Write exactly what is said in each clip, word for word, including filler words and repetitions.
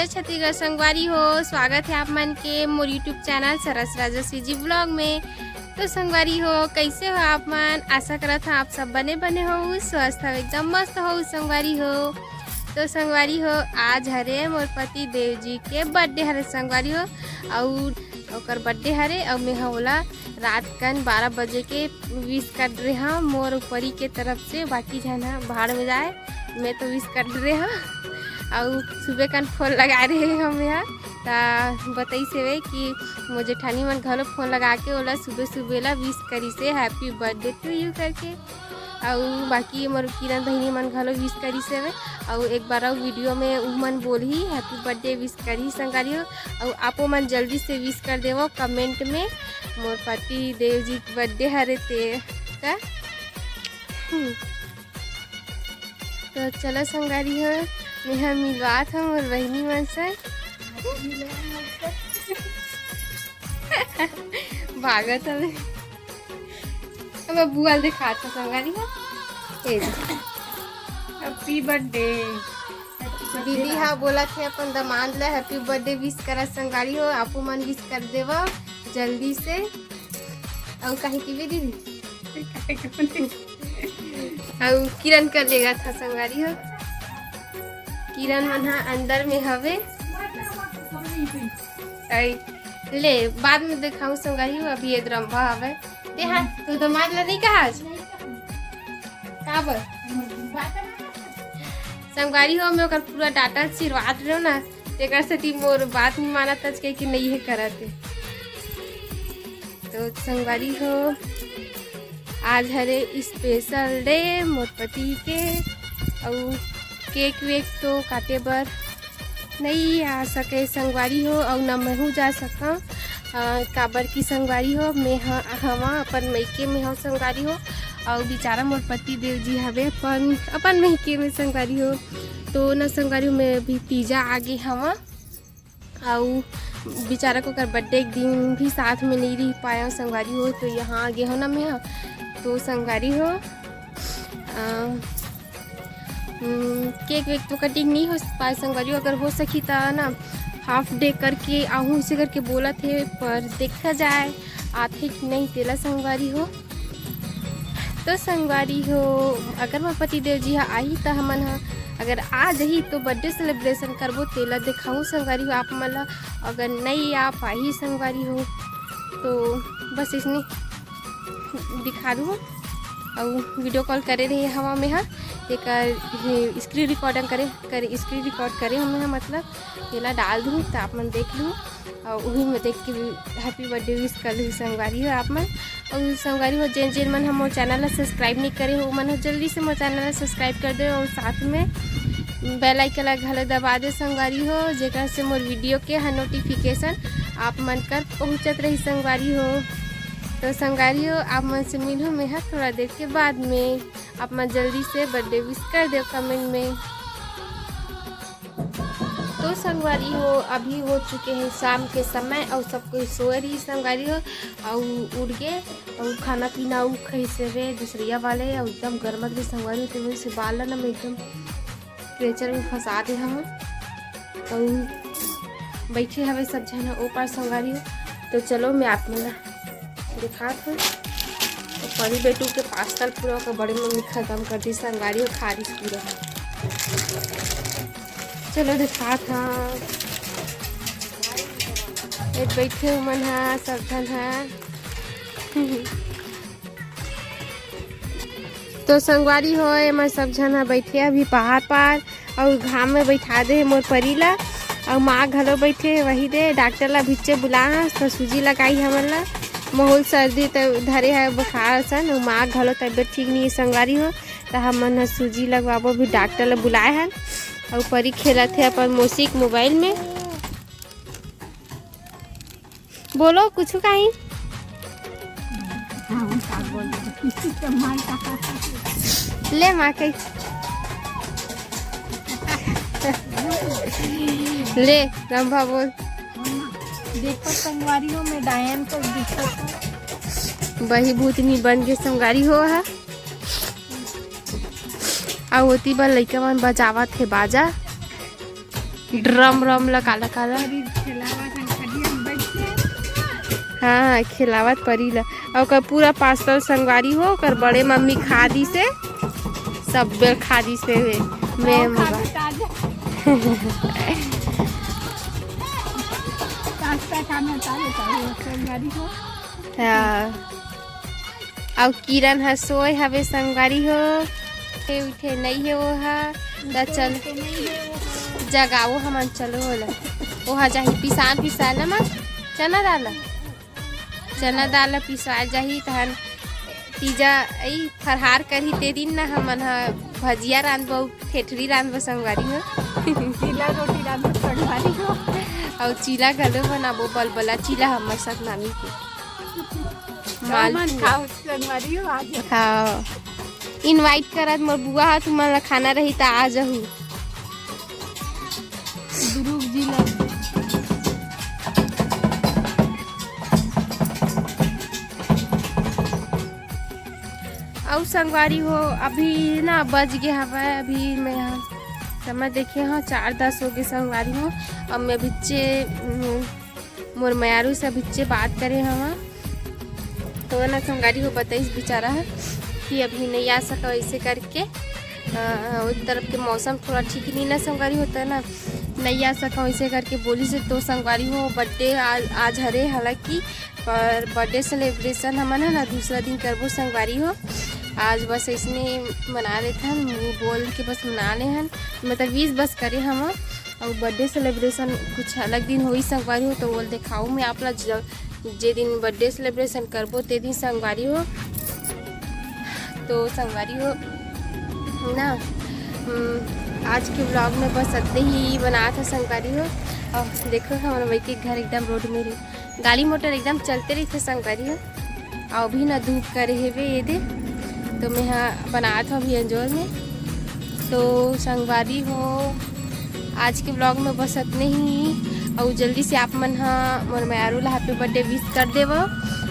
छत्तीसगढ़ संगवारी हो, स्वागत है आप मन के मोर YouTube चैनल सरस राजस्वी जी ब्लॉग में। तो संगवारी हो, कैसे हो आप मन? आशा करत हूँ आप सब बने बने हो, स्वस्थ हो, एकदम मस्त हो संगवारी हो। तो संगवारी हो, आज हरे मोर पति देव जी के बर्थडे हरे संगवारी हो, अउ ओकर बर्थडे हरे, अउ मैं ह ओला रात कन बारह बजे के विश कर रहे हूँ मोर ऊपरी के तरफ से। बाकी झन ह भाड़ में जाए, मैं तो विश कर रहे हूँ। अउ सुबह कन फोन लगा रहे हूँ मैं ह, त बताइस हवे कि मोर जेठानी मन घलो फोन लगा के ओला सुबह सुबह ला विश करिस हे, "Happy birthday to you" करके। अउ बाकी मोर किरण बहिनी मन घलो विश करिस हवे। अउ एक बार अउ वीडियो में उमन बोलही, हैप्पी बर्थडे विश करही संगवारी हो। अउ आपो मन जल्दी से विश कर देवो कमेंट में, मोर पति देव जी के बर्थडे हरे ते। त हम्म। तो चलो संगवारी हो, मेहा मिलवात हूँ मोर बहिनी मन से। भागत हवे। अब बुआ ल दिखात हूँ संगवारी हो। ए दे। Happy birthday. दीदी हा बोलत हे अपन दमाद ला हैप्पी बर्थडे विश करा संगवारी हो, आपो मन विश कर देवा जल्दी से। अउ काहे कि बे दीदी? अउ किरण कर लेगा था संगवारी हो। किरण मन हा अंदर में हवे। अई, ले, बाद में दिखाऊं संगवारी हो, अभी ये रंभा हवे। ते हा, तो दमाद ला नहीं कहा आज? का बर? संगवारी हो, मैं ओकर पूरा डांटत चिरवात रहो ना, तेकर सेती मोर बात नहीं मानत आज, कहे कि नहीं है करत है। तो संगवारी हो, आज हरे स्पेशल डे मोर पति के, अउ केक वेक तो काटे बर नहीं आ सके संगवारी हो, अउ न महू जा सकंव, अ, काबर की संगवारी हो, मैं ह-, हवा अपन मइके में हव संगवारी हो, अउ बेचारा मोर पति देव जी हवे अपन, अपन मइके में संगवारी हो। तो न संगवारी हो, मैं अभी तीजा आगे हवा, अउ बेचारा को ओकर बर्थडे के दिन भी साथ में नहीं रह पाया संगवारी हो, तो यहाँ आगे हो ना मैं ह। तो संगवारी हो, अ, हम्म, केक वेक तो कटिंग नहीं हो पाए संगवारी हो, अगर हो सकी त ना हाफ डे करके आहू इसे करके बोलत हे, पर देखा जाए आथे कि नहीं तेला संगवारी हो। तो संगवारी हो, अगर मोर पति देव जी ह आही त हमन ह, अगर आ जही तो बर्थडे सेलिब्रेशन करबो, तेला देखाहूँ संगवारी हो आप मन ला। अगर नहीं आ पाही संगवारी हो तो बस इसने दिखा दूँ। अउ वीडियो कॉल करे रहे हवा में ह, तेकर स्क्रीन रिकॉर्डिंग करे, करे, स्क्रीन रिकॉर्ड करे हमें ह, मतलब तेला डाल दूँ तो आप मन देख लूँ। अउ उही में देख के हैप्पी बर्थडे विश कर लूँ संगवारी हो आप मन। अउ संगवारी हो, जेन जेन मन ह मोर चैनल ला सब्सक्राइब नहीं करे हो, मन ह जल्दी से मोर चैनल ला सब्सक्राइब कर दे अउ साथ में बेल आइकन ला घलो दबा दे संगवारी हो, जेकर से मोर वीडियो के हर नोटिफिकेशन आप मन कर पहुँचत रही संगवारी हो। तो संगवारी हो, आप मन से मिलूँ मैं ह थोड़ा देर के बाद में। आप मन जल्दी से बर्थडे विश कर देव कमेंट में। तो संगवारी हो, अभी हो चुके हैं शाम के समय अउ सब कोई सोए रही संगवारी हो, अउ उठ गए अउ खाना पीना अउ खाई से वे दूसरिया वाले अउ एकदम गरमत भी संगवारी हो, तो वैसे बाल ला ना मैं एकदम स्ट्रेचर में फंसा दे हूँ। अउ बैठे हवे सब झन ओ पार संगवारी हो। तो चलो मैं आप मन ला दिखात हूँ। तो परी बेटू के पास्ता पूरा ओकर बड़े मम्मी खत्म कर दी संगवारी हो, खा रही पूरा। चलो दिखात हूँ। ये बैठे हुए मन हा, सब झन हा। तो संगवारी हो, एमा सब झन ह बैठे अभी पहाड़ पार, अउ घाम में बैठा दे हे मोर परी ला, अउ माँ घलो बैठे हे। वही दे डॉक्टर ला भिच्चे बुला हस, तो सूजी लगाई हमन ला। महूल सर्दी त धरे हे बुखार असन, अउ माँ घलो तबियत ठीक नहीं हे संगवारी हो, त हमन ह सूजी लगवाबो। अभी डॉक्टर ला बुलाए हन, अउ परी खेलत हे अपन मौसी के मोबाइल में। बोलो कुछ कहीं। ले माँ कही। ले रंभा बोल। देखो संगवारी हो, मैं डायन को दिखत हूँ। बही भूतनी बन के संगवारी हो हा। अउ ओती बर लइका मन बजावत हे बाजा। ड्रम रम ला काला काला। परी खेलावत हन, खटिया में बैठ के। हाँ, खेलावत परी ला। अउ ओकर पूरा पास्ता संगवारी हो, ओकर बड़े मम्मी खा दिसे, सब बेर खा दिसे वे। मैं खाओ, खा बाबा। के ताजा। पास्ता खाना ताजा ताजा संगवारी हो। हाँ। अउ किरण ह सोए हवे संगवारी हो, उठे उठे नई हे वो ह। त चल जगाओ हमन, चलो ओला। ओहा जाही पिसान पिसान मा चना दाल, चना दाल पिसा जाही, तहन तीजा ई फरहार करही ते दिन ना हमन ह भजिया रांधबो, ठेठरी रांधबो संगवारी हो। चीला रोटी रांधबो संगवारी हो। अउ चीला घलो बनाबो, बलबला चीला हमर सतनामी के। माल मन खाओ संगवारी हो, आ जाओ। हाँ, इनवाइट करत मोर बुआ ह, तुमन ला खाना रही त आ जाहू। दुरुग जी ला। अउ संगवारी हो, अभी ना बज गे हवय, अभी मैं ह समय देखे हव, चार दस हो गे संगवारी हो। अब मैं बिच्चे, उम, मोर मयारू से बिच्चे बात करे हव, तो ना संगवारी हो बताइस बेचारा ह कि अभी नहीं आ सका, ऐसे करके। अ, उस तरफ के मौसम थोड़ा ठीक नहीं ना संगवारी हो, त ना नहीं आ सका, ऐसे करके बोलिस हे। तो संगवारी हो, बर्थडे आज, आज हरे, हालांकि पर बर्थडे सेलिब्रेशन हमन ह ना दूसरा दिन करबो संगवारी हो। आज बस ऐसने मना लेथन, मुँह बोल के बस मना ले हन, मतलब विश बस करे हन। अउ बर्थडे सेलिब्रेशन कुछ अलग दिन होई संगवारी हो, तो ओला देखाऊ मैं आप ला। ज-, जे दिन बर्थडे सेलिब्रेशन करबो ते दिन संगवारी हो। तो संगवारी हो ना, हम्म, आज के व्लॉग में बस अतने ही बनात हव संगवारी हो। अउ देखो हमर मइके घर एकदम रोड में रही, गाड़ी मोटर एकदम चलते रहिथे संगवारी हो। अउ अभी ना धूप करे हेवे ये दे, तो मैं ह बनात हव अभी अंजोर में। तो संगवारी हो, आज के व्लॉग में बस अतने ही। अउ जल्दी से आप मन ह मोर मयारू ला हैप्पी बर्थडे विश कर देवो।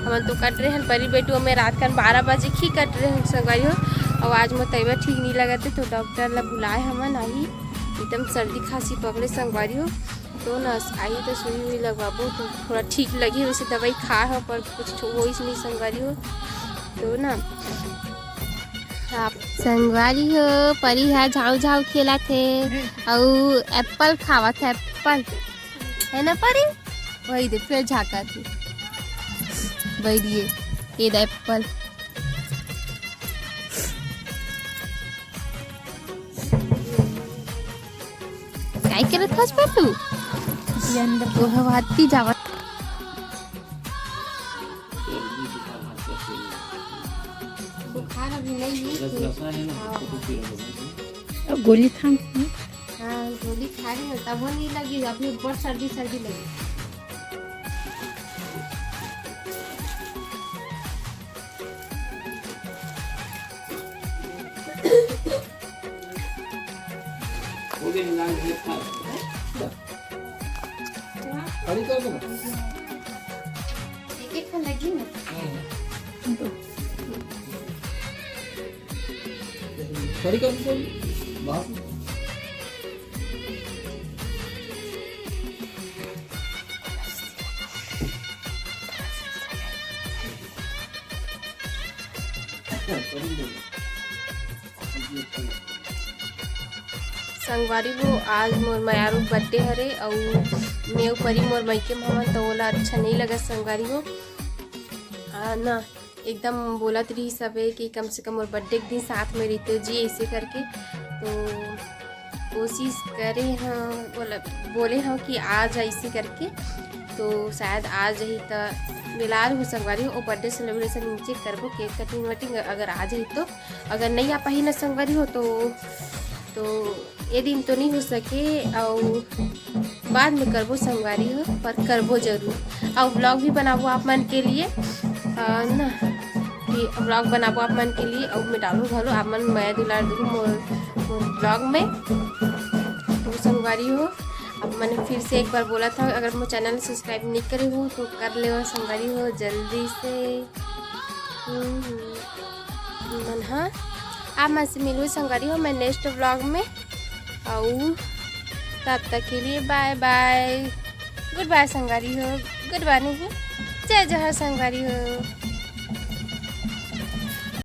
हमन तो कट रहे हन परी बेटू में रात कन बारह बजे ही कट रहे हन संगवारी हो। अउ आज मोर तबीयत ठीक नहीं लगत हे, तो डॉक्टर ला बुलाए हमन, आही एकदम सर्दी खांसी पकड़े संगवारी हो। तो ना आई तो सुई उई लगवाबो तो थोड़ा ठीक लगी, वैसे दवाई खा हो पर कुछ ठो होइस नहीं संगवारी हो। तो ना आप संगवारी हो, परी हा झाऊ झाऊ खेलत हे अउ एप्पल खावत हे, एप्पल है ना परी? वही दे फिर झाकत हे, बैठिए ये दे एप्पल। काय करत हस बे तू? ये अंदर तो हवा आती जावत। बुखार अभी नहीं है। अब गोली खा। हाँ, गोली खा रही हूँ, तब वो नहीं लगी, अभी ऊपर सर्दी सर्दी लगी। एक एक ठन लगी ना। खड़ी कर दो, बाहर। संगवारी हो, आज मोर मयारू बर्थडे हरे अउ मैं अउ परी मोर मइके म हवन, त ओला अच्छा नइ लगत संगवारी हो। आ, ना, एकदम बोलत रही सबे कि कम से कम मोर बर्थडे के दिन साथ में रहिते जी, ऐसे करके। तो कोशिश करे हाँ, बोला, बोले हाँ कि आ जा इसी करके। तो शायद आ जाही, त मिलार हो संगवारी हो, बर्थडे सेलिब्रेशन नीचे करबो, केक कटिंग वटिंग अगर आ जाही तो। अगर नहीं आ पाही ना संगवारी हो तो, तो ये दिन तो नहीं हो सके, अउ बाद में करबो संगवारी हो, पर करबो जरूर। अउ व्लॉग भी बनाबो आप मन के लिए, अ, ना, कि व्लॉग बनाबो आप मन के लिए, अउ मैं डालू घलो, आप मन मया दुलार दू मोर, मोर व्लॉग में। तो संगवारी हो, आप मन फिर से एक बार बोला था, अगर मोर चैनल सब्सक्राइब नहीं करे हो तो कर ले संगवारी हो जल्दी से। हम्म, मन हाँ, आप मन से मिलू संगवारी हो मैं नेक्स्ट व्लॉग में। अउ तब तक के लिए bye bye, good bye संगवारी हो, good bye नहीं, जय जोहार संगवारी हो।